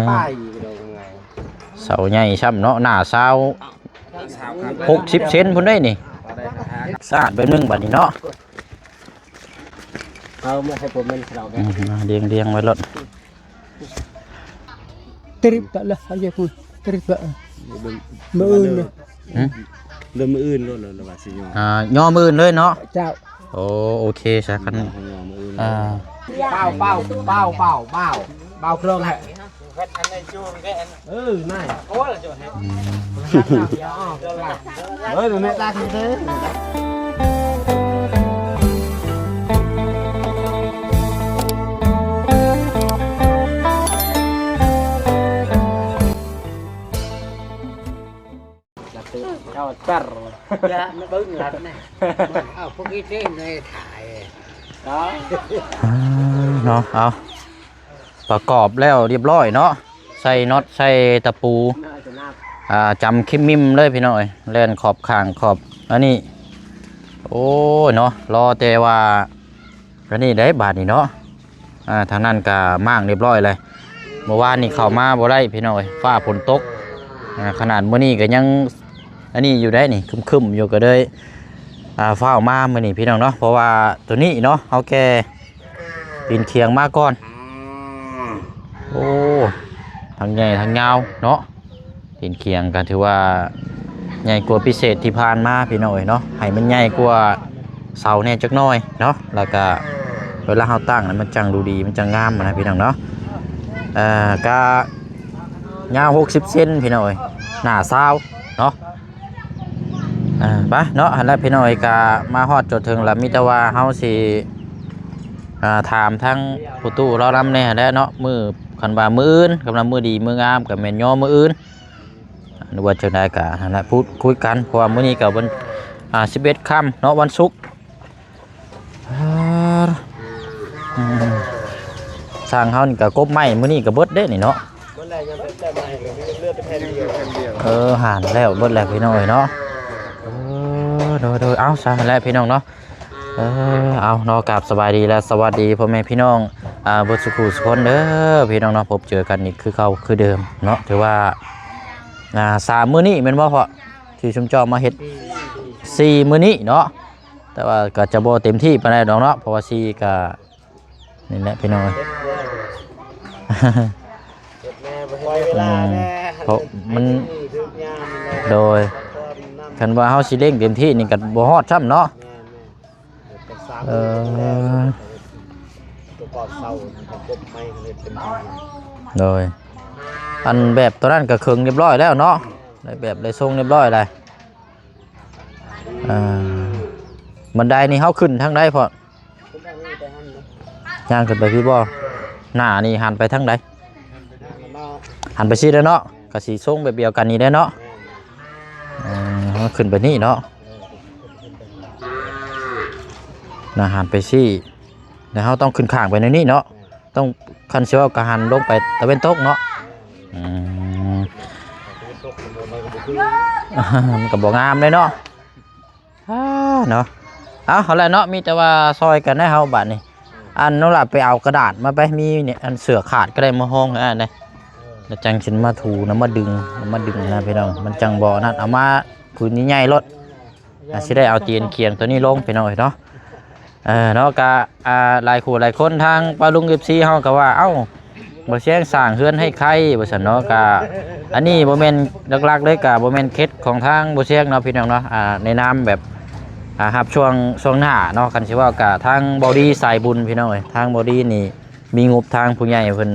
ປ້າຍຢູ່ດອກງ່າຍ ເສົາໃຫຍ່ຊ້ຳເນາະ ໜ້າຊາວ ຫົກສິບເຊັນພຸ້ນເດ້ນີ້ ສະອາດແບບໜຶ່ງບາດນີ້ເນາະ ເອົາມາໃສ່ປົມມັນເຂົາແບບ ອືມ ລຽງໆໄວ້ໂລດ Trip tak lah, ayo pun. Trip tak. ມື້ອື່ນເນາະ ຫື? ເລີ່ມມື້ອື່ນໂລດ ລະວ່າຊິຍໍ ອ່າ ຍໍມື້ອື່ນເລີຍເນາະ ເຈົ້າ ໂອ້ ໂອເຄຊະ ຄັນ ຍໍມື້ອື່ນ ອ່າ ເປົ່າ ເປົ່າ ເປົ່າ ເປົ່າ ເປົ່າ ເປົ່າ ເປົ່າ ເປົ່າ ເປົ່າ ເປົ່າ ເປົ່າ ເປົ່າ ເອີ ນາຍ ໂອ້ຍ ອືມ ເອີ ແມ່ຕາຄືເດີ ເຈົ້າເຕີ ຢ່າມາເບິ່ງລັດນະ ເອົາພວກອີເຕນໃຫ້ຖ່າຍ ເນາະ ເອົາ ປະກອບແລ້ວລຽບລ້ອຍເນາະ ໃສ່ນັອດໃສ່ຕະປູ ອ່າ ຈຳຄິມມິມເລີຍພີ່ນ້ອງເອີຍ ແລ່ນຂອບຂ້າງຂອບອັນນີ້ ໂອ້ຍເນາະ ລໍແຕ່ວ່າອັນນີ້ໄດ້ບາດນີ້ເນາະ ອ່າ ທາງນັ້ນກະມ້າງລຽບລ້ອຍແລ້ວ ເມື່ອວານນີ້ເຂົ້າມາບໍ່ໄດ້ພີ່ນ້ອງເອີຍ ຟ້າຝົນຕົກ ອ່າ ຂະໜາດມື້ນີ້ກະຍັງອັນນີ້ຢູ່ໄດ໋ນີ້ ຄຶ້ມໆຢູ່ ກະເລີຍ ອ່າ ຟ້າວມາມື້ນີ້ພີ່ນ້ອງເນາະ ເພາະວ່າໂຕນີ້ເນາະ ເຮົາແກ່ຕີນຂຽງມາກ່ອນ ໂອ້ ທັງໃຫຍ່ທັງຍາວເນາະ ຕີນຂຽງກໍຖືວ່າໃຫຍ່ກວ່າພິເສດທີ່ຜ່ານມາພີ່ນ້ອງເອີຍເນາະ ໃຫ້ມັນໃຫຍ່ກວ່າເສົາແດ່ຈັກໜ້ອຍເນາະ ແລ້ວກໍເວລາເຮົາຕັ້ງນະ ມັນຈັ່ງດູດີ ມັນຈັ່ງງາມນະພີ່ນ້ອງເນາະ ເອີ ກະຍາວຫົກສິບເຊັນພີ່ນ້ອງເອີຍ ໜ້າຊາວເນາະ ເອີ ໄປເນາະ ຫັ້ນແຫຼະພີ່ນ້ອງເອີຍ ກະມາຮອດຈົນເຖິງລະ ມີແຕ່ວ່າເຮົາຊິ ອ່າ ຖາມທາງພໍ່ຕູ້ລາວນຳແດ່ຫັ້ນແຫຼະເນາະ ມື້ ຄັນວ່າມື້ອື່ນ ກຳລັງມື້ດີມື້ງາມກໍແມ່ນຍໍມື້ອື່ນ ຫຼືວ່າຈັ່ງໃດກໍຫັ້ນແຫຼະ ພູດຄຸຍກັນ ເພາະວ່າມື້ນີ້ກໍວັນ ອ່າ ສິບເອັດຄ່ຳເນາະ ວັນສຸກ ອ່າ ອືມ ຊ່າງເຮົານີ້ກໍກົບໄມ້ມື້ນີ້ກໍເບິດເດ້ນີ້ເນາະ ເບິດແລ້ວ ຍັງແຕ່ໄມ້ກໍມີເຫຼືອແຕ່ແຜ່ນດຽວ ເອີ ຫານແລ້ວ ເບິດແລ້ວພີ່ນ້ອງເອີຍເນາະ ເອີ ໂດຍໆ ເອົາ ຊັ້ນແຫຼະພີ່ນ້ອງເນາະ ເອີ ເອົາເນາະ ກາບສະບາຍດີ ແລະ ສະຫວັດດີພໍ່ແມ່ພີ່ນ້ອງ ອ່າ ເບິດສູ່ຜູ້ສູ່ຄົນເດີພີ່ນ້ອງເນາະ ພົບເຈີກັນອີກຄືເກົ່າຄືເດີມເນາະ ຖືວ່າ ອ່າ ສາມມື້ນີ້ແມ່ນບໍ່ພໍ່ ທີ່ຊຸມເຈົ້າມາເຮັດ ສີ່ມື້ນີ້ເນາະ ແຕ່ວ່າກໍຈະບໍ່ເຕັມທີ່ປານໃດດອກເນາະ ເພາະວ່າສີ່ກໍ ນີ້ແຫຼະພີ່ນ້ອງເອີຍ ເຮັດແນ່ ບໍ່ເຮັດແນ່ ອືມ ເພາະມັນ ໂດຍ ຄັນວ່າເຮົາຊິເລັ່ງເຕັມທີ່ນີ້ກໍບໍ່ຮອດຊ້ຳເນາະ ແມ່ນໆ ເອີ ໂດຍ ອັນແບບຕົວນັ້ນກໍເຄິ່ງລຽບລ້ອຍແລ້ວເນາະ ໄດ້ແບບໄດ້ຊົງລຽບລ້ອຍແລ້ວ ອ່າ ບັນໄດນີ້ເຮົາຂຶ້ນທາງໃດພໍ່? ຍ່າງຂຶ້ນໄປພີ້ບໍ່? ໜ້ານີ້ຫັນໄປທາງໃດ? ຫັນໄປຊີ້ແຫຼະເນາະ ກະຊິຊົງແບບດຽວກັນນີ້ແຫຼະເນາະ ເອີ ເຮົາຂຶ້ນໄປນີ້ເນາະ ໜ້າຫັນໄປຊີ້ ແລ້ວເຮົາຕ້ອງຂຶ້ນຂ້າງໄປແນວນີ້ເນາະ ຕ້ອງ ຄັນຊິເວົ້າກໍຫັນລົງໄປຕາເວັນຕົກເນາະ ອືມ ມັນກໍບໍ່ງາມເດ້ເນາະ ອ່າ ເນາະ ເອົາ ເອົາແຫຼະເນາະ ມີແຕ່ວ່າຊ່ອຍກັນໄດ້ເຮົາບາດນີ້ ອັນ ນ້ອງຫຼ້າໄປເອົາກະດາດມາໄປ ມີນີ້ ອັນເສື້ອຂາດກໍໄດ້ມາຮອງໃຫ້ອ້າຍແດ່ ແລ້ວຈັ່ງຊິມາຖູນຳ ມາດຶງ ມາດຶງນະພີ່ນ້ອງ ມັນຈັ່ງບໍ່ນັ້ນ ເອົາມາຜືນໃຫຍ່ໆໂລດ ອ່າ ຊິໄດ້ເອົາຕີນຂຽງໂຕນີ້ລົງພີ່ນ້ອງເອີຍເນາະ ເອີ ເນາະ ກະ ອ່າ ຫຼາຍຄູ່ຫຼາຍຄົນ ທາງປ້າລຸງ ເອັຟຊີ ເຮົາກໍວ່າ ເອົ້າ ບໍ່ແຊງສ້າງເຮືອນໃຫ້ໃຄວ່າຊັ້ນເນາະ ກະ ອັນນີ້ບໍ່ແມ່ນ ຫຼັກໆເລີຍ ກະບໍ່ແມ່ນເຂດຂອງທາງບໍ່ແຊງເນາະ ພີ່ນ້ອງເນາະ ອ່າ ໃນນາມແບບ ອ່າ ຮັບຊ່ວງ ຊ່ວງໜ້າເນາະ ຄັນຊິເວົ້າກະທາງບໍ່ດີສາຍບຸນ ພີ່ນ້ອງເອີຍ ທາງບໍ່ດີນີ້ມີງົບທາງຜູ້ໃຫຍ່ເພິ່ນ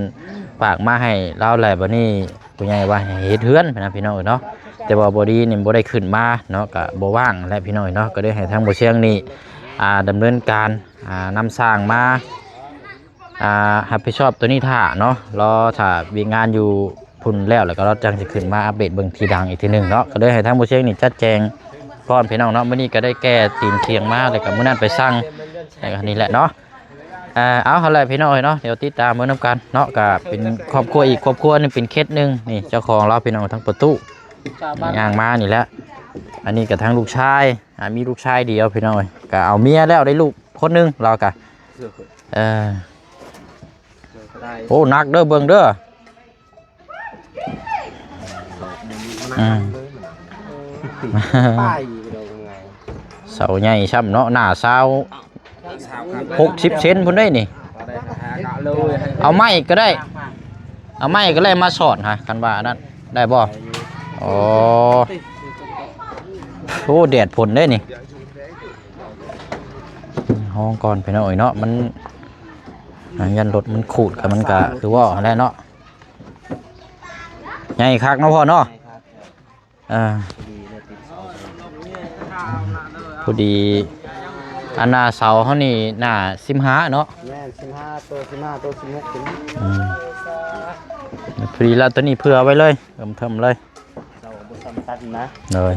ຝາກມາໃຫ້ລາວແຫຼະ ບັດນີ້ ຜູ້ໃຫຍ່ວ່າໃຫ້ເຮັດເຮືອນນະພີ່ນ້ອງເອີຍເນາະ ແຕ່ວ່າບໍ່ດີນີ້ບໍ່ໄດ້ຂຶ້ນມາເນາະ ກະບໍ່ວ່າງແຫຼະພີ່ນ້ອງເອີຍເນາະ ກໍເລີຍໃຫ້ທາງບໍ່ຊຽງນີ້ ອ່າ ດຳເນີນການ ອ່າ ນຳຊ່າງມາ ອ່າ ຮັບຜິດຊອບໂຕນີ້ຖ້າເນາະ ລໍຖ້າວຽກງານຢູ່ພຸ້ນແລ້ວ ແລ້ວກໍລາວຈັ່ງຊິຂຶ້ນມາອັບເດດເບິ່ງທີຫຼັງອີກທີໜຶ່ງເນາະ ກໍເລີຍໃຫ້ທາງບໍ່ຊຽງນີ້ຈັດແຈງກ່ອນພີ່ນ້ອງເນາະ ມື້ນີ້ກໍໄດ້ແກ່ຕີນຂຽງມາ ແລ້ວກໍມື້ນັ້ນໄປສັ່ງ ແລ້ວກໍນີ້ແຫຼະເນາະ. ອ່າ ເອົາ ຫັ້ນແຫຼະພີ່ນ້ອງເອີຍເນາະ ດຽວຕິດຕາມເບິ່ງນຳກັນເນາະ ກະເປັນຄອບຄົວອີກຄອບຄົວໜຶ່ງ ເປັນເຂດໜຶ່ງ ນີ້ເຈົ້າຂອງລາວພີ່ນ້ອງ ທາງປະຕູ ຍ່າງມານີ້ແຫຼະ ອັນນີ້ກະທາງລູກຊາຍ ອ່າ ມີລູກຊາຍດຽວພີ່ນ້ອງເອີຍ ກະເອົາເມຍແລ້ວ ໄດ້ລູກຄົນໜຶ່ງລາວກະ ເອີ ໂອ້ ໜັກເດີ ເບິ່ງເດີ ອືມ ເສົາໃຫຍ່ຊ້ຳເນາະ ໜ້າຊາວ ຫົກສິບເຊັນພຸ້ນເດ້ນີ້. ເອົາໄມ້ກໍໄດ້ ເອົາໄມ້ກໍໄດ້ມາສອດຫາ ຄັນວ່າອັນນັ້ນໄດ້ບໍ່? ອໍ ໂອ້ ແດດຝົນເດ້ນີ້. ຫ້ອງກ່ອນພີ່ນ້ອງເອີຍເນາະ ມັນ ອ່າ ຢ້ານລົດມັນຂູດ ກໍມັນກໍຄືເວົ້າຫັ້ນແຫຼະເນາະ. ໃຫຍ່ຄັກເນາະພໍ່ເນາະ. ອ່າ ພໍດີ ອັນໜ້າເສົາເຮົານີ້ໜ້າສິບຫ້າເນາະ. ແມ່ນ ສິບຫ້າໂຕ ສິບຫ້າໂຕ ສິບຫົກໂຕ. ອືມ ພໍດີລະ ໂຕນີ້ເຜື່ອໄວ້ເລີຍ ເອີມເທິມເລີຍ ເສົາບໍ່ສ່ຳຕັນນະ. ໂດຍ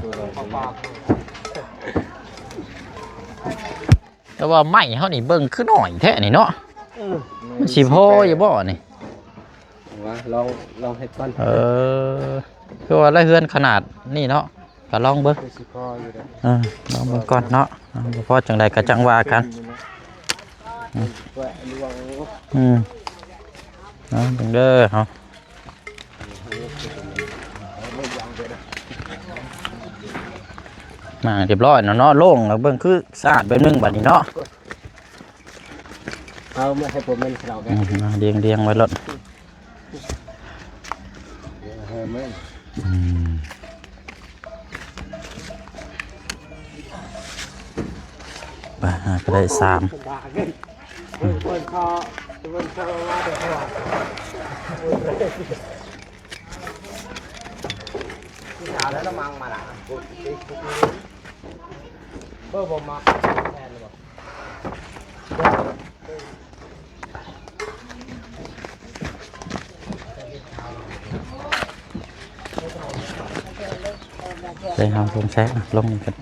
ແຕ່ວ່າໄມ້ເຮົານີ້ເບິ່ງຄືໜ້ອຍແທ້ນີ້ເນາະ. ເອີ ມັນຊິພໍຢູ່ບໍ່ນີ້? ວ່າລອງ ລອງເຮັດກ່ອນ. ເອີ ຄືວ່າລະເຮືອນຂະໜາດນີ້ເນາະ ກໍລອງເບິ່ງ. ຄືຊິພໍຢູ່ເດ້. ເອີ ລອງເບິ່ງກ່ອນເນາະ ເອີ ບໍ່ພໍຈັ່ງໃດກໍຈັ່ງວ່າກັນ. ອືມ ອືມ ເອົາເບິ່ງເດີເຮົາ. ມາຮຽບຮ້ອຍແລ້ວເນາະ ໂລ່ງແລ້ວ ເບິ່ງຄືສະອາດແບບໜຶ່ງບັດນີ້ເນາະ. ເອົາມາໃຫ້ຜົມແມ່ນເຂົາແບບ ອືມ ລຽງໆໄວ້ໂລດ. ອືມ ໄປຫາກໍໄດ້ສາມ. ໃສ່ເຮົາລົງແຊະ ອະ ລົງນີ້ກັນ.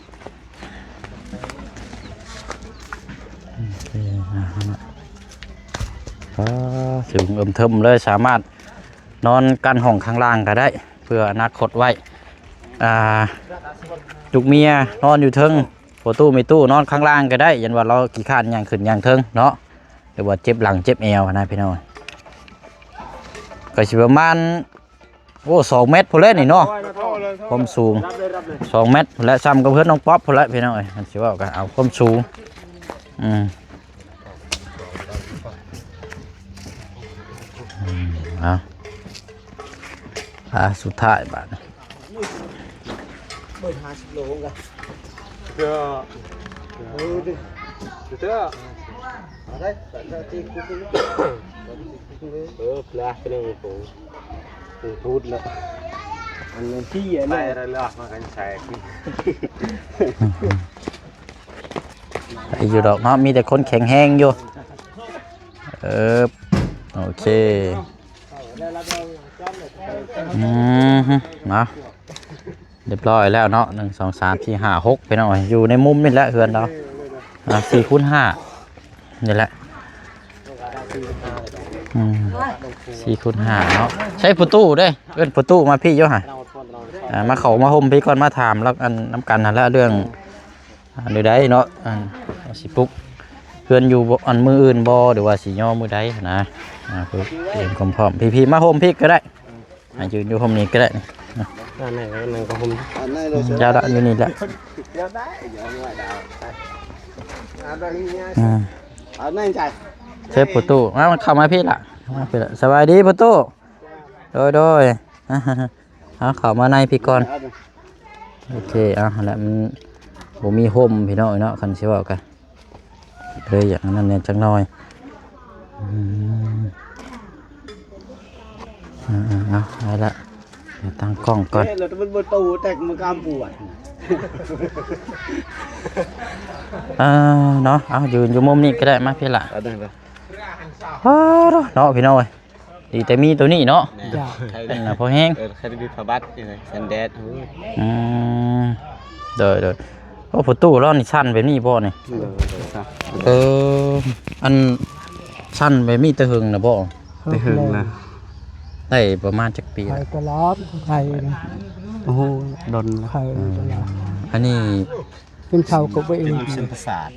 ໂອເຄ ອ່າ ອ່າ ສູງເອີ່ມເທິມເລີຍ ສາມາດນອນກັ້ນຫ້ອງຂ້າງລ່າງກໍໄດ້ ເພື່ອອະນາຄົດໄວ້. ອ່າ ລູກເມຍນອນຢູ່ເທິງ ພໍ່ຕູ້ແມ່ຕູ້ນອນຂ້າງລ່າງກໍໄດ້ ຢ້ານວ່າລາວຂີ້ຄ້ານຍ່າງຂຶ້ນຍ່າງເທິງເນາະ ຫຼືວ່າເຈັບຫຼັງເຈັບແອວນະພີ່ນ້ອງ. ກໍຊິປະມານ ໂອ້ ສອງແມັດພຸ້ນແຫຼະນີ້ເນາະ ຄວາມສູງ ສອງແມັດພຸ້ນແຫຼະ ສ່ຳກັບເຮືອນນ້ອງປັອບພຸ້ນແຫຼະພີ່ນ້ອງເອີຍ. ຄັນຊິເວົ້າກໍເອົາຄວາມສູງ ອືມ ອືມ ເອົາ ອ່າ ສຸດທ້າຍບາດນີ້ ເບີຫ້າສິບໂລກະ ເດີ ເດີ ເດີ ເອີ ປາກະໜຶ່ງໂຕ ໂຕພຸດເນາະ ອັນນັ້ນທີ່ອັນນັ້ນ ໄປແລ້ວມາກັນໃສ່ ໄດ້ຢູ່ດອກເນາະ ມີແຕ່ຄົນແຂງແຮງຢູ່. ເອີ ໂອເຄ ອືມ ເນາະ ຮຽບຮ້ອຍແລ້ວເນາະ ໜຶ່ງ ສອງ ສາມ ສີ່ ຫ້າ ຫົກ ພີ່ນ້ອງເອີຍ ຢູ່ໃນມຸມນີ້ແຫຼະເຮືອນລາວ ອ່າ ສີ່ຄູນຫ້າ ນີ້ແຫຼະ ອືມ ສີ່ຄູນຫ້າເນາະ. ໃຊ້ປະຕູເດ້ ເອີ້ນປະຕູມາພີ້ຢູ່ຫະ ອ່າ ມາເຂົ້າມາຮົ່ມພີ້ກ່ອນ ມາຖາມລາວ ອັນ ນຳກັນຫັ້ນແຫຼະ ເລື່ອງ ອ່າ ແນວໃດເນາະ ອັນ ຊິປຸກເຮືອນຢູ່ບໍ່ ອັນ ມື້ອື່ນບໍ່ ຫຼືວ່າຊິຍໍມື້ໃດນະ ອ່າ ເພື່ອກຽມຄວາມພ້ອມ. ພີ່ໆ ມາຮົ່ມພີ້ກໍໄດ້ ອ່າ ຢືນຢູ່ຮົ່ມນີ້ກໍໄດ້ ອ່າ ນັ້ນກໍຮົ່ມ ຢ່າລະ ຢູ່ນີ້ແຫຼະ ອືມ ເຊຟປະຕູ ມາ ເຂົ້າມາພີ້ລະ ມາພີ້ລະ. ສະບາຍດີປະຕູ ໂດຍ ໂດຍ ເອົາເຂົ້າມາໃນພີ້ກ່ອນ. ໂອເຄ ເອົາ ຫັ້ນແຫຼະ ມັນບໍ່ມີຮົ່ມພີ່ນ້ອງເນາະ ຄັນຊິເວົ້າກະເລີຍຢ່າງນັ້ນແດ່ຈັກໜ້ອຍ. ອືມ ເອົາ ເອົາ ເອົາ ໄດ້ລະ ດຽວຕັ້ງກ້ອງກ່ອນ ເຮັດແລ້ວມັນບໍ່ໂຕແຕ່ມັນກາມປວດ ເອີ ເນາະ ເອົາ ຢືນຢູ່ມຸມນີ້ກໍໄດ້ ມາພີ້ລະ ເອົາ ເດີ ເນາະ ພີ່ນ້ອງເອີຍ. ດີແຕ່ມີໂຕນີ້ເນາະ ແມ່ນ ເປັນນະພໍແຮງ ເອີ ໃຄໄດ້ມີຜ້າບັດນີ້ນະ ກັນແດດ. ອືມ ໂດຍ ໂດຍ ໂອ້ ປະຕູລາວນີ້ສັ້ນແບບນີ້ບໍ່ນີ້? ເອີ ເອີ ອັນສັ້ນແບບນີ້ແຕ່ເຫິງນະບໍ່? ແຕ່ເຫິງນະ ໄດ້ປະມານຈັກປີແລ້ວ? ໄປຕະຫຼອດ ໄປນະ ໂອ້ໂຫ ດົນແລ້ວ ໄປຕະຫຼອດ. ອືມ ອັນນີ້ ກິນເຂົ້າກໍບໍ່ອີ່ມ ເປັນເສັ້ນປະສາດ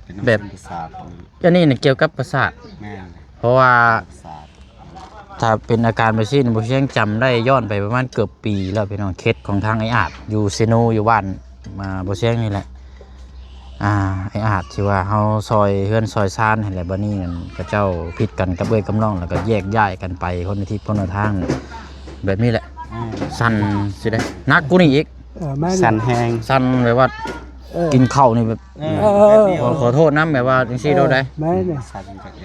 ເປັນເສັ້ນປະສາດ. ແບບ ອັນນີ້ນະກ່ຽວກັບປະສາດ ແມ່ນ ເພາະວ່າປະສາດ ຖ້າເປັນອາການແບບຊີ້ນີ້ ບໍ່ສຽງຈຳໄດ້ຍ້ອນໄປປະມານເກືອບປີແລ້ວພີ່ນ້ອງ ເຂດຂອງທາງໄອ້ອາດ ຢູ່ເຊໂນ ຢູ່ບ້ານ ມາ ບໍ່ສຽງນີ້ແຫຼະ ອ່າ ໄອ້ອາດທີ່ວ່າເຮົາຊ່ອຍເຮືອນຊ່ອຍຊານຫັ້ນແຫຼະ ບັດນີ້ນັ້ນເຂົາເຈົ້າຜິດກັນກັບເອື້ອຍກັບນ້ອງ ແລ້ວກໍແຍກຍ້າຍກັນໄປຄົນລະທິດຄົນລະທາງ ແບບນີ້ແຫຼະ ອືມ ສັ່ນຊິໄດ້ໜັກກວ່ານີ້ອີກ ເອີ ແມ່ນ ສັ່ນແຮງ ສັ່ນແບບວ່າ ເອີ ກິນເຂົ້ານີ້ແບບ ເອີ ເອີ ເອີ ແບບນີ້ ຂໍ ຂໍໂທດນຳ ແບບວ່າຈັ່ງຊີ້ໂດດໄດ໋ ເອີ ແມ່ນ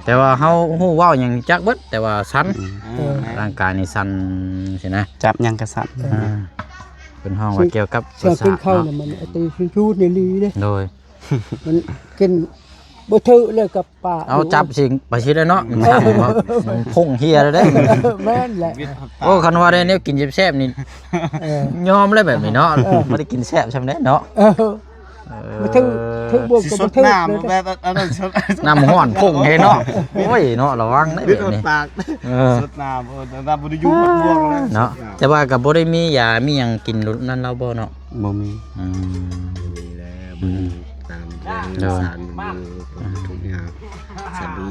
ແຕ່ວ່າເຮົາຮູ້ເວົ້າຫຍັງຈັກເບິດ ແຕ່ວ່າສັ່ນ ອືມ ເອີ ແມ່ນ ຮ່າງກາຍນີ້ສັ່ນຊີ້ນະ ຈັບຫຍັງກໍສັ່ນ ເອີ ອ່າ ເພິ່ນຮ້ອງວ່າກ່ຽວກັບປະສາດເນາະ ເຂົ້ານະ ມັນອາດຈະຊຸນໆ ອີ່ຫຼີເດ້ ໂດຍ ມັນກິນບໍ່ຖືກເລີຍກັບປາກ ເອົາຈັບຊິໄປຊິໄດ້ເນາະ ມັນສັ່ນເນາະ ມັນພົງເຮຍແລ້ວເດ້ ແມ່ນແຫຼະ ໂອ້ ຄັນວ່າໄດ້ແນວກິນແຊບໆນີ້ ເອີ ຍອມເລີຍແບບນີ້ເນາະ ເອີ ບໍ່ໄດ້ກິນແຊບຊ່ຳໃດເນາະ ເອີ ເອີ ມັນຖືກ ຖືກບວກກໍບໍ່ຖືກ ຊິຊົດນ້ຳແບບອັນນັ້ນ ນ້ຳຮ້ອນພົງເຮຍເນາະ ໂອ້ຍເນາະ ລະວັງເດ້ແບບນີ້ ເອີ ຊົດນ້ຳ ເອີ ນ້ຳບໍ່ໄດ້ຢູ່ໝົດພວກເນາະ ແຕ່ວ່າກໍບໍ່ໄດ້ມີຢາມີຫຍັງກິນນັ້ນລາວບໍ່ເນາະ ບໍ່ມີ ອືມ ບໍ່ມີແລ້ວ ອືມ ຕາມແຮງສານຢູ່ ອືມ ທຸກຢ່າງ ສານດີ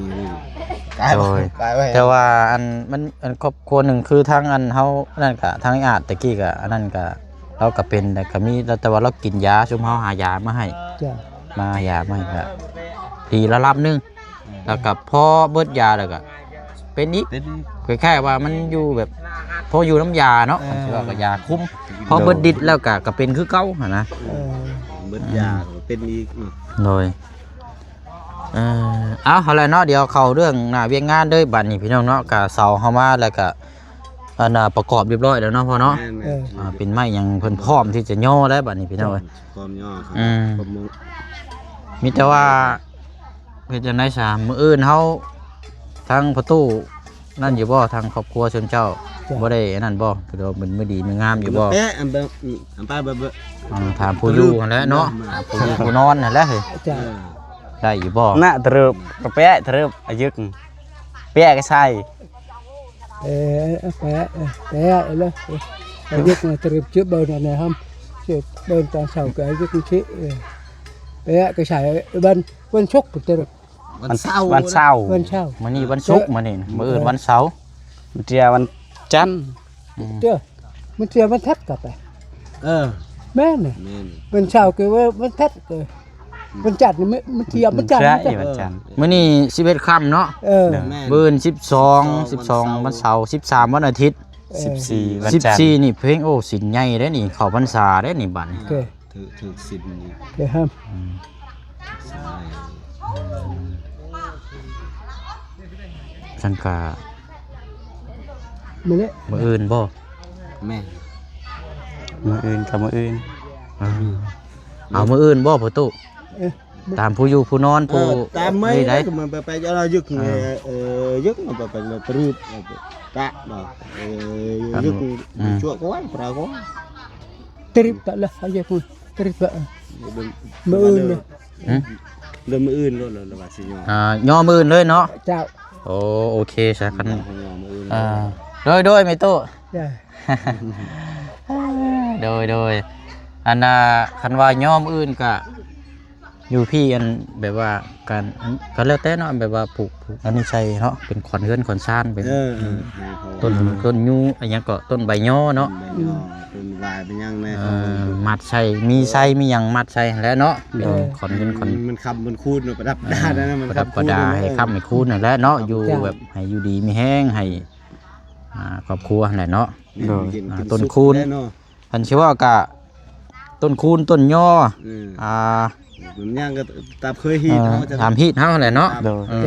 ໂດຍ ຕາຍໄວ້ ແຕ່ວ່າອັນ ມັນ ອັນຄອບຄົວໜຶ່ງ ຄືທາງອັນເຮົານັ້ນກະ ທາງອາດຕະກີ້ກະ ອັນນັ້ນກະ ລາວກະເປັນ ແຕ່ກະມີ ແຕ່ວ່າລາວກິນຢາ ຊຸມເຮົາຫາຢາມາໃຫ້ ຈ້ະ ມາຫາຢາມາໃຫ້ກະ ດີລະລະດັບໜຶ່ງ ແລ້ວກໍພໍເບິດຢາແລ້ວກໍເປັນອີກ ເປັນອີກ ຄ້າຍໆວ່າມັນຢູ່ແບບ ພໍຢູ່ນຳຢາເນາະ ເອີ ຄັນຊິວ່າກໍຢາຄຸມ ພໍເບິດດິດແລ້ວກໍ ກໍເປັນຄືເກົ່າຫັ້ນນະ ເອີ ເບິດຢາກໍເປັນອີກເນາະ ໂດຍ ເອີ ເອົາ ເອົາແຫຼະເນາະ ດຽວເຂົ້າເລື່ອງໜ້າວຽກງານເດີ ບັດນີ້ພີ່ນ້ອງເນາະ ກະເສົາເຮົາມາແລ້ວກະ ອັນນ່າ ປະກອບຮຽບຮ້ອຍແລ້ວເນາະພໍ່ເນາະ ແມ່ນໆ ອ່າ ເປັນໄມ້ຫຍັງເພິ່ນພ້ອມທີ່ຈະຍໍແລ້ວບັດນີ້ພີ່ນ້ອງເອີຍ ພ້ອມຍໍ ອືມ ມີແຕ່ວ່າ ເຮັດຈັ່ງໃດຊະ ມື້ອື່ນເຮົາ ທາງພໍ່ຕູ້ນັ້ນຢູ່ບໍ່ ທາງຄອບຄົວຊຸມເຈົ້າ ບໍ່ໄດ້ອັນນັ້ນບໍ່ ຄືວ່າເປັນມື້ດີມື້ງາມຢູ່ບໍ່ ແປະ ອັນແບບ ອືມ ອັນປາແບບ ອ່າ ຖາມຜູ້ຢູ່ຫັ້ນແຫຼະເນາະ ຜູ້ຢູ່ຜູ້ນອນຫັ້ນແຫຼະ ເອີ ໄດ້ຢູ່ບໍ່ ນະ ເຕີບ ກະແປະ ເຕີບ ອາຍຶກ ແປະກະໃສ່ ເອີ ແປະ ແປະເລີຍ ອາຍຶກ ເຕີບ ເຈັບເບິ່ງແນ່ຫຳ ເຈັບເບິ່ງຕອນເຊົ້າ ກະອາຍຶກຊິ ເອີ ແປະກະໃສ່ ວັນ ວັນສຸກ ເຕີບ ວັນເສົາ ວັນເສົາ ວັນເສົາ ມື້ນີ້ວັນສຸກ ມື້ນີ້ ມື້ອື່ນວັນເສົາ ເທື່ອວັນຈັນ ອືມ ເທື່ອ ມັນເທື່ອວັນແທັດກໍໄປ ເອີ ແມ່ນ ແມ່ນ ວັນເສົາກໍວັນແທັດກໍ ວັນຈັນນີ້ມັນເທື່ອວັນຈັນ ວັນຈັນ ມື້ນີ້ສິບເອັດຄ່ຳເນາະ ເອີ ແມ່ນ ມື້ອື່ນສິບສອງ ສິບສອງ ວັນເສົາ ສິບສາມ ວັນອາທິດ ເອີ ສິບສີ່ ວັນຈັນ ສິບສີ່ນີ້ເພັງ ໂອ້ ສິນໃຫຍ່ເດ້ນີ້ ເຂົ້າພັນສາເດ້ນີ້ບັດນີ້ ໂອເຄ ຖືກ ຖືກສິນນີ້ ໂອເຄ ອືມ ສາຍ ຊັ້ນກະ ມື້ນີ້ ມື້ອື່ນບໍ່ ແມ່ນ ມື້ອື່ນກະມື້ອື່ນ ອ່າ ອືມ ເອົາມື້ອື່ນບໍ່ພໍ່ຕູ້ ເອີ ຕາມຜູ້ຢູ່ຜູ້ນອນ ເອີ ຜູ້ ຕາມໄມ້ ນີ້ໄດ໋ ມັນໄປ ໄປ ເອີ ຍຶກ ເອີ ເອີ ຍຶກ ມັນໄປ ໄປ ໄປຕະລຶບ ກະເນາະ ເອີ ຍຶກ ອືມ ຊົ່ວກວ່າ ປາກວ່າ ຕະລິບກະລະ ເອົາເຢັບ ຕະລິບກະ ມື້ອື່ນເນາະ ຫືມ ເລີ່ມມື້ອື່ນໂລດ ລະວ່າຊິຍໍ ອ່າ ຍໍມື້ອື່ນເລີຍເນາະ ເຈົ້າ ໂອ້ ໂອເຄຊະ ຄັນ ຍໍມື້ອື່ນ ອ່າ ໂດຍ ໂດຍ ແມ່ຕູ້ ຈ້າ ໂດຍ ໂດຍ ອັນນ່າ ຄັນວ່າຍໍມື້ອື່ນກະ ຢູ່ພີ້ ອັນ ແບບວ່າການ ອັນ ກໍແລ້ວແຕ່ເນາະ ແບບວ່າຜູກ ຜູກອັນນີ້ໃສ່ເນາະ ເປັນຂວັນເຮືອນຂວັນຊານ ເປັນ ເອີ ເອີ ຕົ້ນ ອືມ ຕົ້ນຍູ ອັນຫຍັງກໍ ຕົ້ນໃບຍໍເນາະ ຕົ້ນໃບຍໍ ຕົ້ນຫວາຍ ເປັນຫຍັງແນ່ ເອີ ມັດໃສ່ ມີໄຊມີຫຍັງມັດໃສ່ຫັ້ນແຫຼະເນາະ ເປັນຂວັນເງິນຂວັນ ມັນຄ້ຳມັນຄູນເນາະ ປະດັບ ເອີ ປະດັບປະດາ ໃຫ້ຄ້ຳໃຫ້ຄູນຫັ້ນແຫຼະເນາະ ຢູ່ແບບໃຫ້ຢູ່ດີມີແຮງ ໃຫ້ ອ່າ ຄອບຄົວຫັ້ນແຫຼະເນາະ ໂດຍ ອ່າ ຕົ້ນຄູນ ເນາະ ຄັນຊິເວົ້າກະຕົ້ນຄູນຕົ້ນຍໍ ອືມ ອ່າ ມັນຫຍັງກໍຕາມເຄີຍຮີດ ເອີ ເຮົາຈະ ຕາມຮີດເຮົາແຫຼະເນາະ ໂດຍ ເອີ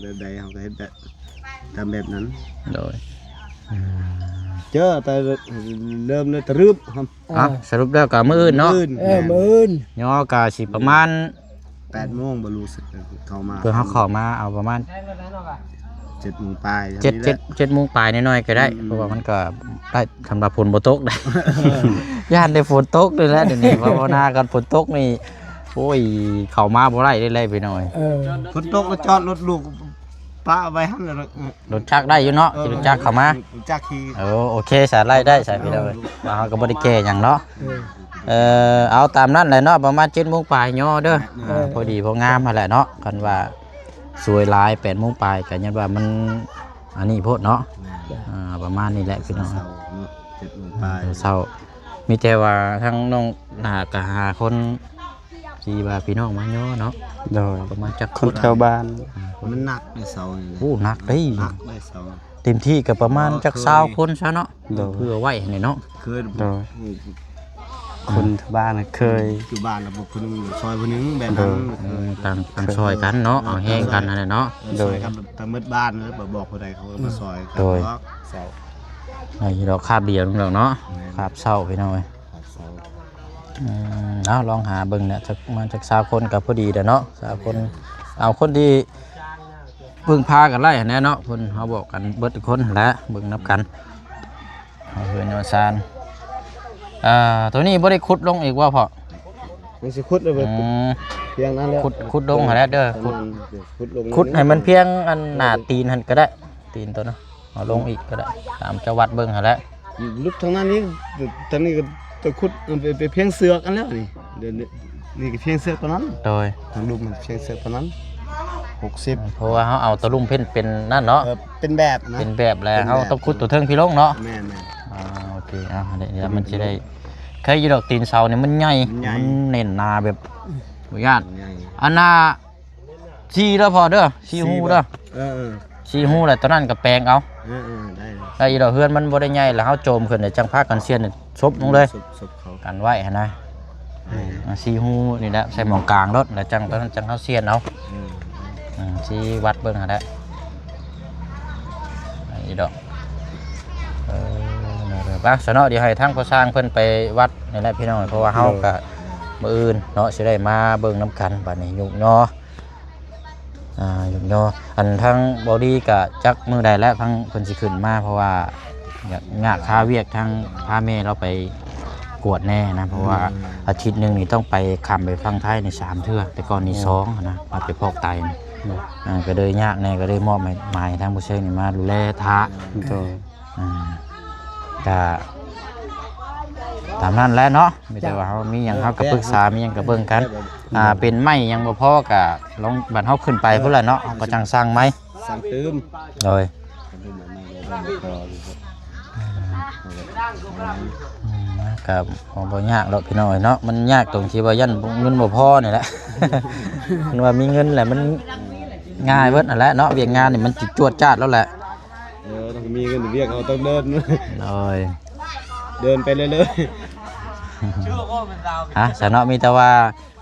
ແບບໃດເຮົາກໍເຮັດແບບ ຕາມແບບນັ້ນ ໂດຍ ເຈີແຕ່ເລີ່ມເລີຍຕະລຶບ ອ່າ ອ່າ ສະຫຼຸບແລ້ວກໍມື້ອື່ນເນາະ ມື້ອື່ນ ເອີ ແມ່ນ ມື້ອື່ນ ຍໍກໍຊິປະມານ ແປດໂມງບໍ່ຮູ້ສຶກເຂົ້າມາ ເພື່ອເຮົາເຂົ້າມາເອົາປະມານ ເຈັດໂມງປາຍ ເຈັດ ເຈັດ ເຈັດໂມງປາຍໜ້ອຍໆກໍໄດ້ ອືມ ເພາະວ່າມັນກໍໄດ້ ຄັນວ່າຝົນບໍ່ຕົກໄດ໋ ຢ້ານແຕ່ຝົນຕົກນີ້ແຫຼະ ດຽວນີ້ພາວະນາກັນ ຝົນຕົກນີ້ ໂອ້ຍ ເຂົ້າມາບໍ່ໄດ້ເລີຍພີ່ນ້ອງ ເອີ ຝົນຕົກກໍຈອດລົດລູກປະໄວ້ຫັ້ນແຫຼະ ລົດຈັກໄດ້ຢູ່ເນາະ ເອີ ຂີ່ລົດຈັກເຂົ້າມາ ລົດຈັກຂີ່ ໂອ້ ໂອເຄ ສາໄລ່ໄດ້ ສາພີ່ນ້ອງເອີຍ ວ່າເຮົາກໍບໍ່ໄດ້ແກ່ຫຍັງເນາະ ເອີ ເອີ ເອົາຕາມນັ້ນແຫຼະເນາະ ປະມານເຈັດໂມງປາຍຍໍເດີ ເອີ ອ່າ ພໍດີພໍງາມຫັ້ນແຫຼະເນາະ ຄັນວ່າສວຍຫຼາຍແປດໂມງປາຍກໍຍັນວ່າມັນອັນນີ້ໂພດເນາະ ແມ່ນ ອ່າ ປະມານນີ້ແຫຼະພີ່ນ້ອງ ເຊົ້າເນາະ ເຈັດໂມງປາຍ ເຊົ້າ. ມີແຕ່ວ່າທາງນ້ອງໜ້າກໍຫາຄົນທີ່ວ່າພີ່ນ້ອງມາຍໍເນາະ. ໂດຍ ປະມານຈັກຄົນ ຄົນແຖວບ້ານ ອ່າ ມັນໜັກເດ້ເສົານີ້ນະ. ໂອ້ ໜັກເດ້ ໜັກເດ້ເສົາ ເຕັມທີ່ກໍປະມານຈັກຊາວຄົນຊະເນາະ. ໂດຍ ເພື່ອໄວ້ໃຫ້ເນາະ. ໂດຍ ຄົນບ້ານເຄີຍ ຢູ່ບ້ານລະບໍ່ ຜູ້ໜຶ່ງຊ່ອຍຜູ້ໜຶ່ງແບບນັ້ນ. ເອີ ຕ່າງ ຕ່າງຊ່ອຍກັນເນາະ ເອີ ເອົາແຮງກັນຫັ້ນແຫຼະເນາະ. ໂດຍ ຊ່ອຍກັນແຕ່ໝົດບ້ານ ບໍ່ບອກຜູ້ໃດເຂົາມາຊ່ອຍກັນ. ໂດຍ ເນາະ ເຊົາ ໄດ້ຢູ່ດອກ ຄາບດຽວໜຶ່ງດອກເນາະ. ແມ່ນ ຄາບເຊົາພີ່ນ້ອງເອີຍ ຄາບເຊົາ. ອືມ ເອົາ ລອງຫາເບິ່ງນະ ຈັກ ມາຈັກຊາວຄົນກໍພໍດີແລ້ວເນາະ ຊາວຄົນ. ເອົາຄົນທີ່ ເພິ່ງພາກັນໄດ້ຫັ້ນແຫຼະເນາະ ເພິ່ນ ເຮົາບອກກັນເບິດທຸກຄົນຫັ້ນແຫຼະ ເບິ່ງນຳກັນ ເຮືອນເຮືອນຊານ. ອ່າ ໂຕນີ້ບໍ່ໄດ້ຂຸດລົງອີກບໍ່ພໍ່? ມັນຊິຂຸດແລ້ວ. ອືມ ພຽງນັ້ນແຫຼະ ຂຸດ ຂຸດລົງຫັ້ນແຫຼະເດີ ຂຸດ ຂຸດລົງ ຂຸດໃຫ້ມັນພຽງອັນໜ້າຕີນຫັ້ນກໍໄດ້ ຕີນໂຕນັ້ນ ເອົາລົງອີກກໍໄດ້ ຕາມເຈົ້າວັດເບິ່ງຫັ້ນແຫຼະ. ຫຼຸດທາງນັ້ນນີ້ ທາງນີ້ກໍຈະຂຸດ ໄປ ໄປພຽງເຊືອກຫັ້ນແຫຼະນີ້. ດຽວນີ້ ນີ້ກໍພຽງເຊືອກຕົວນັ້ນ. ໂດຍ ທາງລຸ່ມມັນພຽງເຊືອກຕົວນັ້ນ ຫົກສິບ. ເພາະວ່າເຮົາເອົາຕົວລຸ່ມເປັນ ເປັນນັ້ນເນາະ. ເອີ ເປັນແບບນະ ເປັນແບບແລ້ວ ເຮົາຕ້ອງຂຸດຕົວເທິງພີ້ລົງເນາະ. ແມ່ນໆ. ອ່າ ໂອເຄ ເອົາ ອັນນີ້ມັນຊິໄດ້ ໄຄຢູ່ດອກ ຕີນເສົານີ້ມັນໃຫຍ່ ມັນໃຫຍ່ ມັນແໜ້ນໜາແບບ ອືມ ບໍ່ຢ້ານ ອັນນ່າ ສີ່ເດີພໍ່ເດີ ສີ່ຮູເດີ. ເອີໆ ສີ່ຮູແຫຼະ ຕອນນັ້ນກໍແປງເອົາ. ເອີໆ ໄດ້ ໄດ້ຢູ່ດອກ ເຮືອນມັນບໍ່ໄດ້ໃຫຍ່ ແລ້ວເຮົາໂຈມຂຶ້ນ ແລ້ວຈັ່ງພາກັນຊຽນສົບລົງເລີຍ ສົບ ສົບເຂົາ ກັນໄວ້ຫັ້ນນະ. ເອີ ອ່າ ສີ່ຮູນີ້ແຫຼະ ໃສ່ໝ່ອງກາງໂລດ ແລ້ວຈັ່ງ ຕອນນັ້ນຈັ່ງເຮົາຊຽນເອົາ. ເອີ ອ່າ ຊິວັດເບິ່ງຫັ້ນແຫຼະ ໄດ້ຢູ່ດອກ. ເອີ ໄປຊະເນາະ ດຽວໃຫ້ທາງພໍ່ຊ່າງເພິ່ນໄປວັດນີ້ແຫຼະພີ່ນ້ອງ ເພາະວ່າເຮົາ ໂດຍ ກໍມື້ອື່ນເນາະ ຊິໄດ້ມາເບິ່ງນຳກັນ. ບາດນີ້ຍຸກຍໍ ອ່າ ຍຸກຍໍ ອັນທາງເບົາດີກະຈັກມື້ໃດແລ້ວ ທາງເພິ່ນຊິຂຶ້ນມາ ເພາະວ່າຍາກ ຍາກຄາວຽກ ທາງພາແມ່ລາວໄປກວດແນ່ນະ ເພາະວ່າ ອືມ ອາທິດໜຶ່ງນີ້ຕ້ອງໄປຂ້າມໄປຝັ່ງໄທນີ້ສາມເທື່ອ ແຕ່ກ່ອນນີ້ ອືມ ສອງນະ ວ່າໄປຟອກໄຕນະ. ອືມ ອ່າ ກໍເລີຍຍາກແນ່ ກໍເລີຍມອບໝາຍ ໝາຍໃຫ້ທາງຜູ້ເຊີງນີ້ມາດູແລຖ້າ. ໂດຍ ອ່າ ກະຕາມນັ້ນແຫຼະເນາະ ມີແຕ່ວ່າເຮົາມີຫຍັງເຮົາກໍປຶກສາ ມີຫຍັງກໍເບິ່ງກັນ. ອ່າ ເປັນໄມ້ຫຍັງບໍ່ພໍກໍລອງ ບັດເຮົາຂຶ້ນໄປພຸ້ນແຫຼະເນາະ ເຮົາກໍຈັ່ງສັ່ງໃໝ່ ສັ່ງຕື່ມ. ໂດຍ ອືມ ກໍບໍ່ຍາກດອກພີ່ນ້ອງເອີຍເນາະ ມັນຍາກຕົງທີ່ວ່າຢ້ານເງິນບໍ່ພໍນີ້ແຫຼະ. ຄັນວ່າມີເງິນແຫຼະ ມັນງ່າຍເບິດຫັ້ນແຫຼະເນາະ ວຽກງານນີ້ມັນຊິຈວດຈາດແລ້ວແຫຼະ. ເອີ ຕ້ອງມີເງິນວຽກ ເຮົາຕ້ອງເດີນ ໂດຍ ເດີນໄປເລື້ອຍໆ. ອ່ະ ຊະເນາະ ມີແຕ່ວ່າ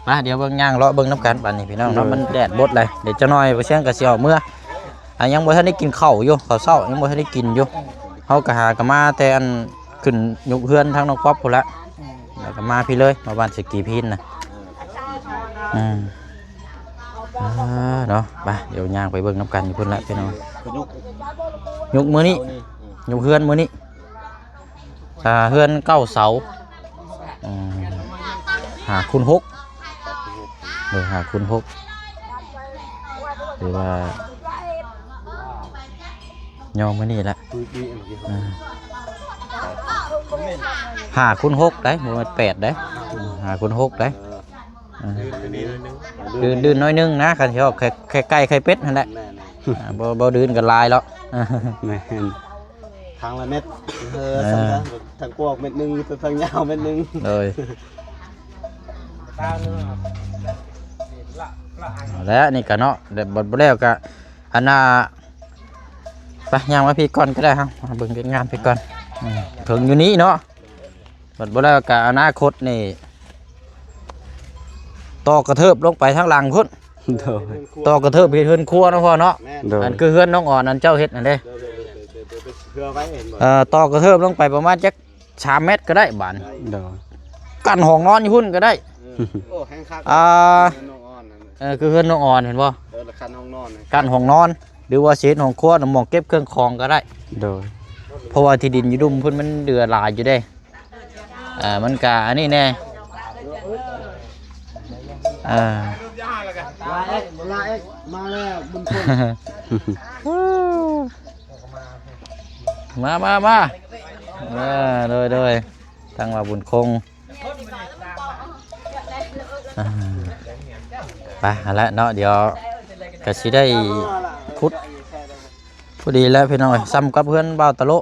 ມາ ດຽວເບິ່ງ ຍ່າງເລາະເບິ່ງນຳກັນບາດນີ້ພີ່ນ້ອງເນາະ. ໂດຍ ມັນແດດບົດເລີຍ ດຽວຈັກໜ່ອຍບໍ່ຊຽງກໍຊິອອກເມືອ. ອ່ະ ຍັງບໍ່ທັນໄດ້ກິນເຂົ້າຢູ່ ເຂົ້າເຊົ້າຍັງບໍ່ທັນໄດ້ກິນຢູ່. ເຮົາກໍຫາກໍມາແຕ່ອັນຂຶ້ນຍຸກເຮືອນທາງນ້ອງປັອບພຸ້ນລະ ແລ້ວກໍມາພີ້ເລີຍ ມາບ້ານສະກີພີນນະ. ອືມ ອ່າ ເນາະ ໄປ ດຽວຍ່າງໄປເບິ່ງນຳກັນຢູ່ພຸ້ນລະພີ່ນ້ອງ. ຍຸກມື້ນີ້ ຍຸກເຮືອນມື້ນີ້ ອ່າ ເຮືອນເກົ້າເສົາ ອືມ ຫ້າຄູນຫົກ ໂດຍ ຫ້າຄູນຫົກ ຫຼືວ່າຍໍມື້ນີ້ລະ. ອືມ ຫ້າຄູນຫົກໄດ໋ ບໍ່ແມ່ນແປດໄດ໋ ຫ້າຄູນຫົກໄດ໋. ເອີ ອ່າ ດືນໜ້ອຍໜຶ່ງນະ ຄັນຊິເວົ້າໄຂ່ ໄຂ່ໄກ່ໄຂ່ເປັດຫັ້ນແຫຼະ. ແມ່ນໆ ອ່າ ບໍ່ ບໍ່ດື່ມກັນຫຼາຍເນາະ. ແມ່ນ ທາງລະເມັດ ເອີ ເອີ ທາງກວ້າງເມັດໜຶ່ງ ທາງຍາວເມັດໜຶ່ງ. ໂດຍ ເອົາລະ ນີ້ກະເນາະ ແລ້ວບໍ່ ບໍ່ແລ້ວກະ ອັນນ່າ ໄປ ຍ່າງມາພີ້ກ່ອນກໍໄດ້ ເຮົາມາເບິ່ງວຽກງານພີ້ກ່ອນ. ອືມ ເຖິງຢູ່ນີ້ເນາະ. ບັດບໍ່ແລ້ວກະອະນາຄົດນີ້ ຕໍ່ກະເທີບລົງໄປທາງຫຼັງພຸ້ນ. ໂດຍ ຕໍ່ກະເທີບເຮັດເຮືອນຄົວເນາະພໍ່ເນາະ. ໂດຍ ອັນຄືເຮືອນນ້ອງອອນ ອັນເຈົ້າເຮັດຫັ້ນເດ້. ໂດຍ ເອີ ຕໍ່ກະເທີບລົງໄປປະມານຈັກສາມແມັດກໍໄດ້ບາດນີ້. ໂດຍ ກັ້ນຫ້ອງນອນຢູ່ພຸ້ນກໍໄດ້. ເອີ ໂອ້ ແຮງຄັກ. ອ່າ ເຮືອນນ້ອງອອນນັ້ນ ເອີ ຄືເຮືອນນ້ອງອອນ ເຫັນບໍ່? ເອີ ລະກັ້ນຫ້ອງນອນ ກັ້ນຫ້ອງນອນ ຫຼືວ່າຊິເຮັດຫ້ອງຄົວ ໝ່ອງເກັບເຄື່ອງຂອງກໍໄດ້. ໂດຍ ເພາະວ່າທີ່ດິນຢູ່ລຸ່ມພຸ້ນມັນເຫຼືອຫຼາຍຢູ່ເດ້. ເອີ ມັນກະອັນນີ້ແນ່. ເອີ ມາເອັກ ມາເອັກ ມາແລ້ວບຸນຄົງ. ມາ ມາ ມາ ເອີ ໂດຍ ໂດຍ ທາງວ່າບຸນຄົງ. ອ່າ ໄປ ຫັ້ນແຫຼະເນາະ ດຽວກະຊິໄດ້ຂຸດ ພໍດີແລ້ວພີ່ນ້ອງເອີຍ ສ່ຳກັບເຮືອນບ່າວຕະໂລະ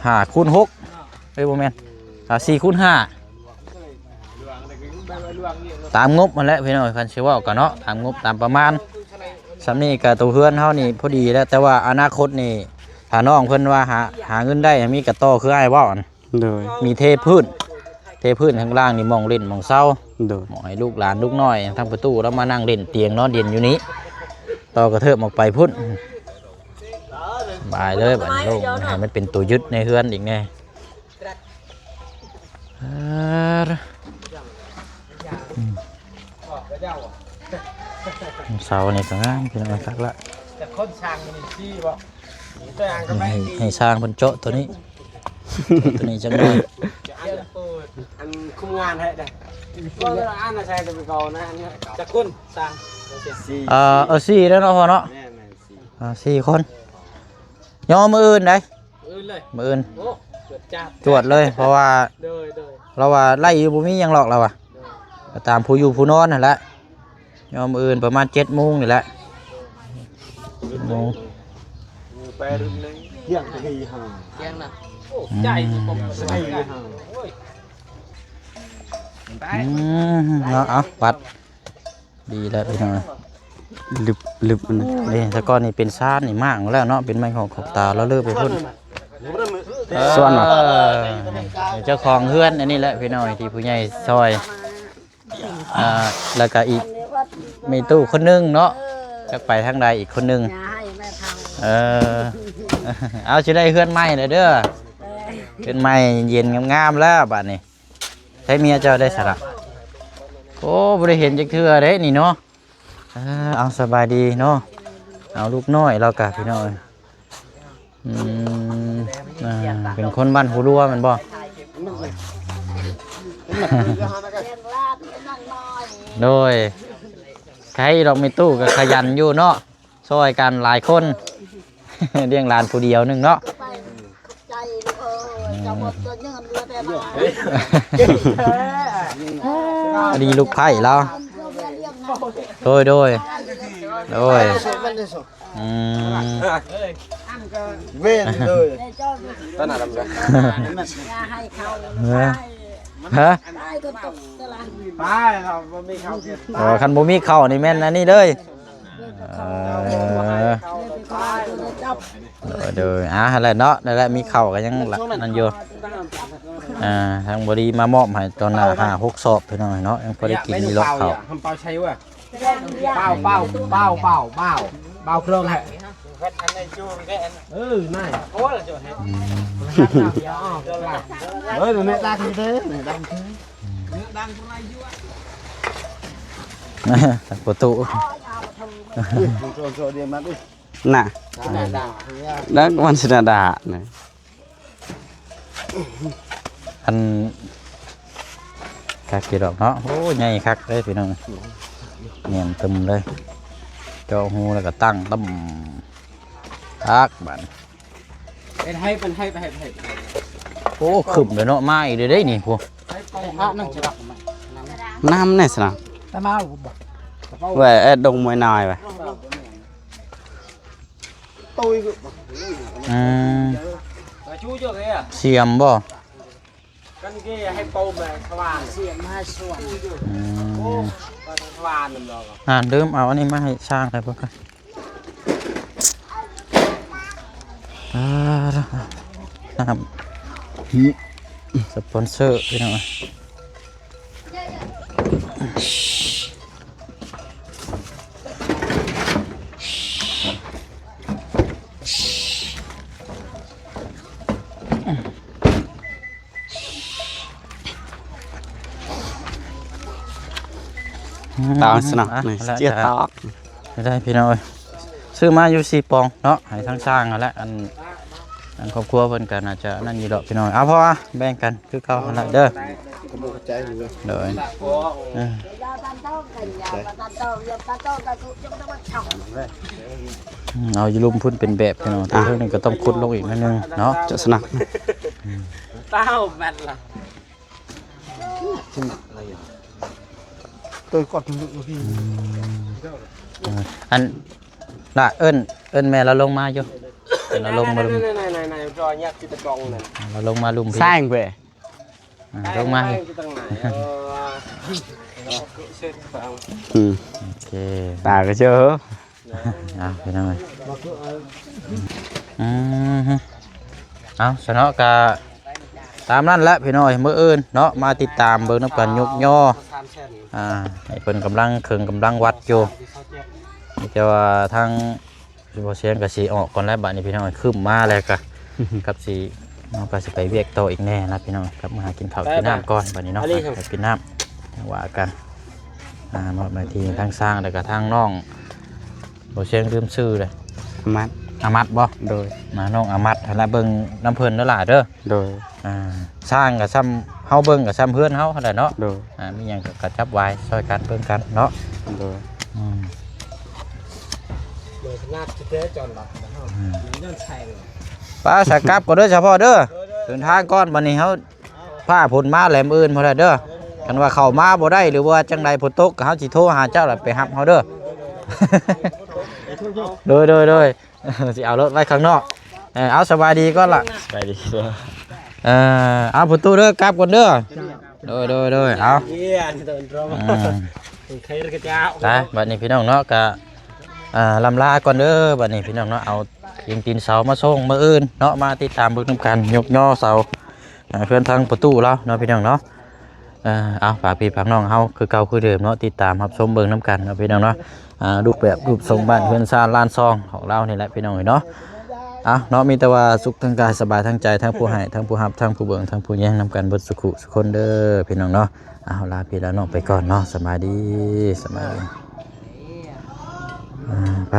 ຫ້າຄູນຫົກ ເອີຍ ບໍ່ແມ່ນ ອ່າ ສີ່ຄູນຫ້າ ຕາມງົບຫັ້ນແຫຼະພີ່ນ້ອງເອີຍ ຄັນຊິເວົ້າກໍເນາະ ຕາມງົບຕາມປະມານ. ສ່ຳນີ້ກໍໂຕເຮືອນເຮົານີ້ພໍດີແລ້ວ ແຕ່ວ່າອະນາຄົດນີ້ ຖ້ານ້ອງເພິ່ນວ່າຫາ ຫາເງິນໄດ້ ມີກະຕໍ່ຄືອ້າຍເວົ້າຫັ້ນ ໂດຍ ມີເທພື້ນ ເທພື້ນຂ້າງລ່າງນີ້ ໝ່ອງຫຼິ້ນໝ່ອງເຊົາ ໂດຍ ໝ່ອງໃຫ້ລູກຫຼານລູກນ້ອຍ ທັງປະຕູລາວມານັ່ງຫຼິ້ນ ຕຽງນອນເຢັນຢູ່ນີ້ ຕໍ່ກະເທີບອອກໄປພຸ້ນ ສະບາຍເລີຍບາດນີ້ ໂລ່ງ ໃຫ້ມັນເປັນໂຕຍຶດໃນເຮືອນອີກແດ່. ເສົານີ້ກໍງາມພີ່ນ້ອງ ຄັກລະ ໃຫ້ ໃຫ້ຊ່າງເພິ່ນເຈາະໂຕນີ້ ໂຕນີ້ຈັກໜ່ອຍ ອັນຄຸມງານໃຫ້ໄດ້ ອັນນະໃຊ້ແຕ່ເກົ່ານະ ຈັກຄົນຊ່າງ ເອີ ເອີ ສີ່ແລ້ວເນາະພໍ່ເນາະ ແມ່ນໆ ສີ່ ອ່າ ສີ່ຄົນ ຍໍມື້ອື່ນໃດ ມື້ອື່ນເລີຍ ມື້ອື່ນ ໂອ້ ຈວດຈັດ ຈວດເລີຍ ເພາະວ່າ ໂດຍໆ ລາວວ່າໄລ່ຢູ່ ບໍ່ມີຫຍັງຫຼອກລາວວ່າ ໂດຍ ກໍຕາມຜູ້ຢູ່ຜູ້ນອນຫັ້ນແຫຼະ ຍໍມື້ອື່ນປະມານເຈັດໂມງນີ້ແຫຼະ ເຈັດໂມງ ທ່ຽງນະ ໂອ້ ໃຈ ອືມ ໂອ້ຍ ອືມ ເນາະ ເອົາ ວັດ ດີແລ້ວພີ່ນ້ອງ ລຶບໆ ມັນນີ້ ແຕ່ກ່ອນນີ້ເປັນຊານນີ້ ມ້າງແລ້ວເນາະ ເປັນໄມ້ຂອງຂອບຕາ ລະເລີໄປພຸ້ນ ເອີ ສ່ວນວ່າ ເຈົ້າຂອງເຮືອນອັນນີ້ແຫຼະພີ່ນ້ອງ ທີ່ຜູ້ໃຫຍ່ຊ່ອຍ ອ່າ ແລ້ວກະອີກແມ່ຕູ້ຄົນໜຶ່ງເນາະ ຈັກໄປທາງໃດອີກຄົນໜຶ່ງ ເອີ ເອົາ ຊິໄດ້ເຮືອນໃໝ່ແລ້ວເດີ ເຮືອນໃໝ່ເຢັນງາມໆ ແລ້ວບາດນີ້. ໃສເມຍເຈົ້າໄດ້ສະລະ ໂອ້ ບໍ່ໄດ້ເຫັນຈັກເທື່ອເດ້ນີ້ເນາະ ເອີ ເອົາ ສະບາຍດີເນາະ ເອົາ ລູກນ້ອຍລາວກະພີ່ນ້ອງ ອືມ ອ່າ ເປັນຄົນບ້ານຫົວລົວແມ່ນບໍ່ ໂດຍ ໃຄດອກ ແມ່ຕູ້ກໍຂະຫຍັນຢູ່ເນາະ ຊ່ອຍກັນຫຼາຍຄົນ ລ້ຽງຫຼານຜູ້ດຽວໜຶ່ງເນາະ ໃຈລູກເອີຍ ເຈົ້າໝົດຕົວເງິນເຫຼືອແຕ່ຫຼາຍ ອັນນີ້ລູກໃພ້ລາວ ໂດຍ ໂດຍ ໂດຍ ອືມ ເວນເລີຍ ເຈົ້າ ຕອນນັ້ນ ຢ່າໃຫ້ເຂົາ ເອີ ຮະ ຕາຍກໍຕົກຕະລາດ ຕາຍແລ້ວ ບໍ່ມີເຂົ້າກິນ ເອີ ຄັນບໍ່ມີເຂົ້ານີ້ແມ່ນອັນນີ້ເລີຍ ເອີ ໂດຍ ໂດຍ ອ່າ ຫັ້ນແຫຼະເນາະ ນັ້ນແຫຼະ ມີເຂົ້າກໍຍັງນັ້ນຢູ່ ອ່າ ທາງບໍລິມາມອບໃຫ້ຕອນໜ້າຫ້າຫົກສອບພີ່ນ້ອງເນາະ ຍັງພໍໄດ້ກິນຢູ່ດອກເຂົ້າ ເບົາ ເບົາ ເບົາ ເບົາ ເບົາເຄື່ອງແຫຼະ ເອີ ນາຍ ອືມ ເອີ ແມ່ຕັກເດ້ ແມ່ຕັກ ປະຕູ ນະ ແລ້ວມັນຊິໜ້າດ່ານະ ອັນ ຄັກຢູ່ດອກເນາະ ໂອ້ ໃຫຍ່ຄັກເດ້ພີ່ນ້ອງ ແໜ້ນຕຶມເລີຍ ເຈາະຮູແລ້ວກໍຕັ້ງ ຕັ້ມ ຄັກບາດ ເຮັດໃຫ້ເພິ່ນ ໃຫ້ ໃຫ້ ໃຫ້ ໂອ້ ຂຶ້ນເລີຍເນາະ ມາອີກເດ້ນີ້ພຸ້ນ ນ້ຳແນ່ສະນະ ແຕ່ມາບໍ່ ແວ່ ເອັດດົງມວຍນາຍແວ່ ອືມ ສຽມບໍ່ ກັນເກໃຫ້ປົມສະຫວ່ານ ສຽມມາສວນ ອືມ ສະຫວ່ານນັ້ນດອກ ອ່າ ລືມເອົາອັນນີ້ມາໃຫ້ຊ່າງໄດ້ບໍ່ ອ່າ ນ້ຳ ສະປອນເຊີພີ່ນ້ອງ ຕາງສະໜັກ ອ່ະ ນີ້ ເຈຍຕາກ ໄດ້ພີ່ນ້ອງເອີຍ ຊື້ມາຢູ່ສີ່ປອງເນາະ ໃຫ້ທາງຊ່າງຫັ້ນແຫຼະ ອັນ ອັນຄອບຄົວເພິ່ນກໍໜ້າຈະນັ້ນຢູ່ດອກພີ່ນ້ອງ ເອົາ ເພາະວ່າແບ່ງກັນຄືເກົ່າຫັ້ນລະເດີ ຂອບໃຈ ໂດຍ ເອີ ເອົາຢູ່ລຸ່ມພຸ້ນເປັນແບບພີ່ນ້ອງ ແຕ່ເທິງນີ້ກໍຕ້ອງຂຸດລົງອີກໜ້ອຍໜຶ່ງເນາະ ຈະສະໜັກ ຕາວແມ່ນລະ ໂຕຍກອດ ອືມ ອ່າ ອັນ ລະ ເອີ້ນ ເອີ້ນແມ່ລາວລົງມາຢູ່ ເອີ້ນລາວລົງມາລຸມ ລາວລົງມາລຸມພີ້ ສ້າງເວີຍ ອ່າ ລົງມາ ອືມ ໂອເຄ ຕາກະເຈີ ເອົາ ພີ່ນ້ອງເອີຍ ອືມ ເອົາ ຊະເນາະ ກະຕາມນັ້ນແຫຼະພີ່ນ້ອງເອີຍ ມື້ອື່ນເນາະ ມາຕິດຕາມເບິ່ງນຳກັນ ຍົກຍໍ ອ່າ ໃຫ້ເພິ່ນກຳລັງເຄິ່ງກຳລັງວັດຢູ່ ມີແຕ່ວ່າທາງ ບໍ່ສຽງກະຊິອອກກ່ອນແລ້ວ ບາດນີ້ພີ່ນ້ອງ ຄຶ້ມມາແລ້ວກະ ກັບຊິ ເຮົາກະຊິໄປວຽກຕໍ່ອີກແນ່ລະພີ່ນ້ອງ ກັບມາຫາກິນເຂົ້າກິນນ້ຳກ່ອນ ບາດນີ້ເນາະ ໄປກິນນ້ຳ ຈັ່ງວ່າກັນ ອ່າ ມອບໜ້າທີ່ທາງຊ່າງ ແລ້ວກະທາງນ້ອງ ບໍ່ສຽງລືມຊື່ເລີຍ ອາມັດ ອາມັດບໍ່? ໂດຍ ມາ ນ້ອງອາມັດຫັ້ນລະ ເບິ່ງນຳເພິ່ນເດີຫຼ້າເດີ ໂດຍ ອ່າ ຊ່າງກະຊ່ຳເຮົາເບິ່ງກະຊ່ຳເຮືອນເຮົາຫັ້ນແຫຼະເນາະ ໂດຍ ອ່າ ມີຫຍັງກະຈັບວາຍຊ່ອຍກັນເບິ່ງກັນເນາະ ໂດຍ ອືມ ເດີນທາງ ອືມ ໄປສະກັບກ່ອນເດີສະເພາະເດີ ເດີນທາງກ່ອນ ບາດນີ້ເຮົາ ຟ້າຝົນມາແຫຼມອື່ນບໍ່ໄດ້ເດີ ຄັນວ່າເຂົ້າມາບໍ່ໄດ້ ຫຼືວ່າຈັ່ງໃດຝົນຕົກ ເຮົາຊິໂທຫາເຈົ້າລະໄປຮັບເຮົາເດີ ໂດຍ ໂດຍ ໂດຍ ຊິເອົາລົດໄວ້ຂ້າງນອກ ເອີ ເອົາ ສະບາຍດີກ່ອນລະ ສະບາຍດີ ເອີ ເອົາ ປະຕູເດີ ກັບກ່ອນເດີ ໂດຍ ໂດຍ ໂດຍ ເອົາ ອືມ ໄປ ບາດນີ້ພີ່ນ້ອງເນາະ ກະ ອ່າ ລ່ຳລາກ່ອນເດີ ບາດນີ້ພີ່ນ້ອງເນາະ ເອົາຕີນ ຕີນເສົາມາສົ່ງມື້ອື່ນເນາະ ມາຕິດຕາມເບິ່ງນຳກັນ ຍົກຍໍເສົາ ອ່າ ເຮືອນທາງປະຕູລາວເນາະ ພີ່ນ້ອງເນາະ ອ່າ ເອົາ ຝາກພີ່ຝາກນ້ອງເຮົາຄືເກົ່າຄືເດີມເນາະ ຕິດຕາມຮັບຊົມເບິ່ງນຳກັນເນາະ ພີ່ນ້ອງເນາະ ອ່າ ຮູບແບບຮູບຊົງບ້ານເຮືອນຊານລານຊ່ອງຂອງລາວນີ້ແຫຼະ ພີ່ນ້ອງເອີຍເນາະ ເອົາເນາະ ມີແຕ່ວ່າສຸກທາງກາຍ ສະບາຍທາງໃຈ ທັງຜູ້ໃຫ້ ທັງຜູ້ຮັບ ທັງຜູ້ເບິ່ງ ທັງຜູ້ແຍງນຳກັນເບິດສຸຂູສຸຄົນເດີ ພີ່ນ້ອງເນາະ ເອົາ ລາພີ່ລານ້ອງໄປກ່ອນເນາະ ສະບາຍດີ ສະບາຍດີ ອ່າ ໄປ